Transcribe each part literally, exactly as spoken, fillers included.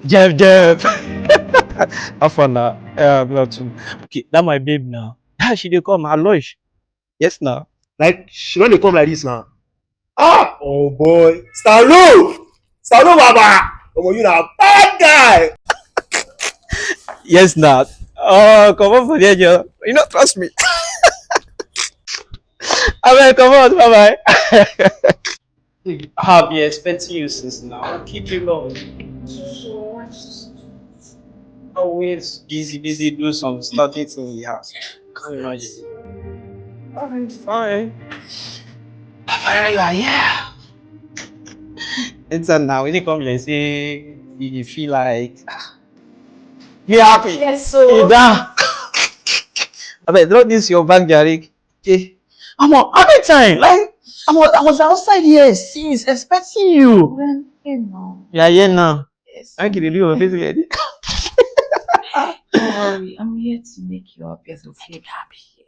Jeff, Jeff. How far now? Yeah, not too. Okay, that my babe now. Ah, she dey come, Aloysh. Yes, now. Like, she don dey come like this now. Ah, oh boy. Stalo! Stalo, Baba! Oh, you na bad guy! Yes, now. Oh, come on for there, Joe. You not trust me. I mean, come on, bye bye. I've been expecting you since now. Keep it long. Always busy, busy, do some stuff in the house. Can't imagine. Alright, fine. Finally, you are here. Enter now. When you come here, say you feel like, ah, be happy. Yes, so. You done. I bet, drop this your bag, Jare. Okay. I'm on, how many time? Like, I'm on, I was outside here since expecting you. Well, you know. You are here now. Yes. Thank you, Lily. Your face ready. Don't worry, I'm here to make you happy. As you feel happy. Yes.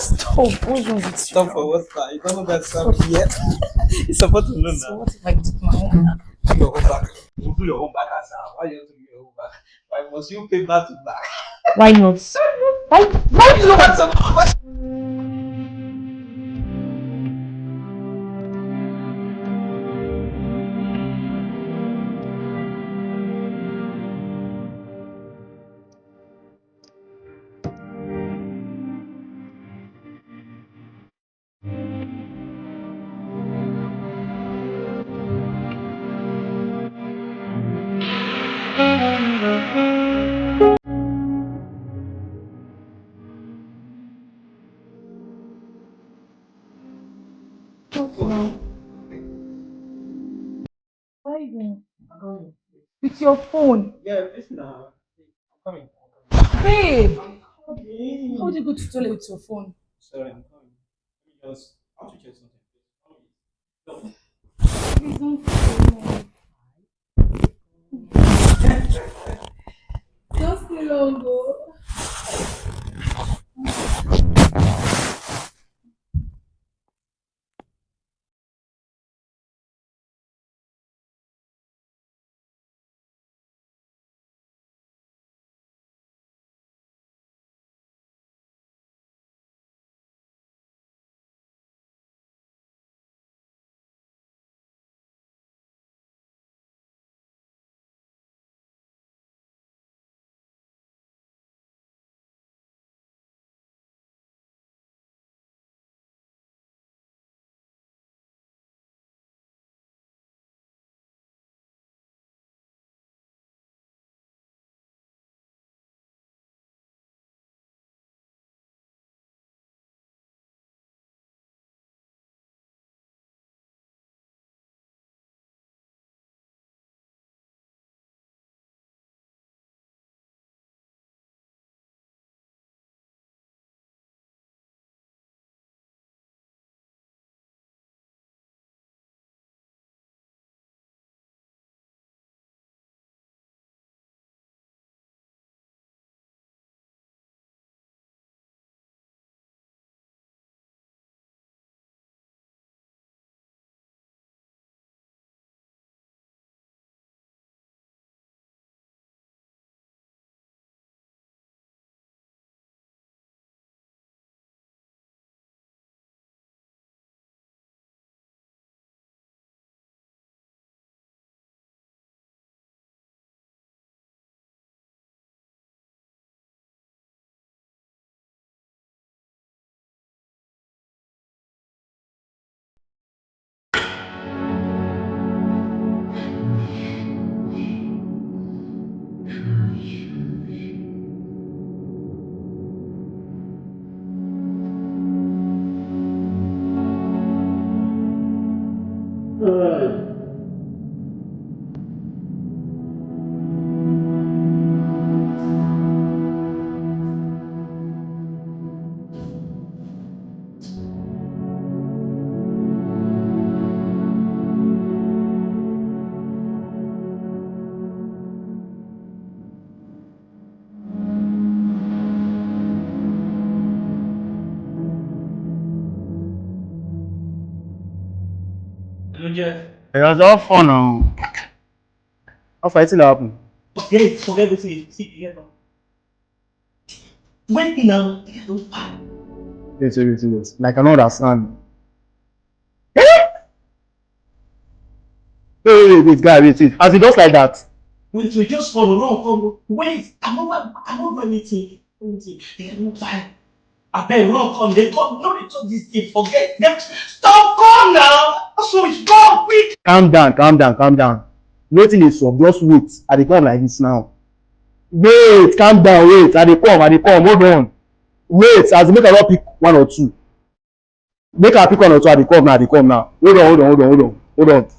Stop. What's wrong with you? Stop for what? You don't know that stuff yet. It's about to know. So now. What if I took my own? Do your own back. You do your own back as well. Why you have to do your own back? Why must you pay back to back? Why not? Why? Why do you want to? Where you going? I'm coming. With your phone. Yeah, listen now. I'm coming. Babe, how would you go to toilet with your phone? Sorry, I'm coming. Let me just, I want to check something. Please don't tell me. Don't stay long, oh. It was all fun. Oh. How far? Wetin happen? Forget, forget wetin you see here now. Wetin now? Wait, wait, wait, wait. Like, I don't understand. Eh? Wait, wait, wait, wait, guy, wait, wait. As e just like that. Wait, wait, just follow, no, come. Wait, I no wan, I no do anything. Anything. They no fine. Abeg, run come. They come. No, they talk this thing. Forget them. Stop, come now. So it's gone quick. Calm down, calm down, calm down. Nothing is up. Just wait. I dey come like this now. Wait, calm down, wait. I dey come, I dey come. Hold on. Wait, as make I don pick one or two. Make I pick one or two, I dey come now, I dey come now. Hold on, hold on, hold on, hold on, hold on.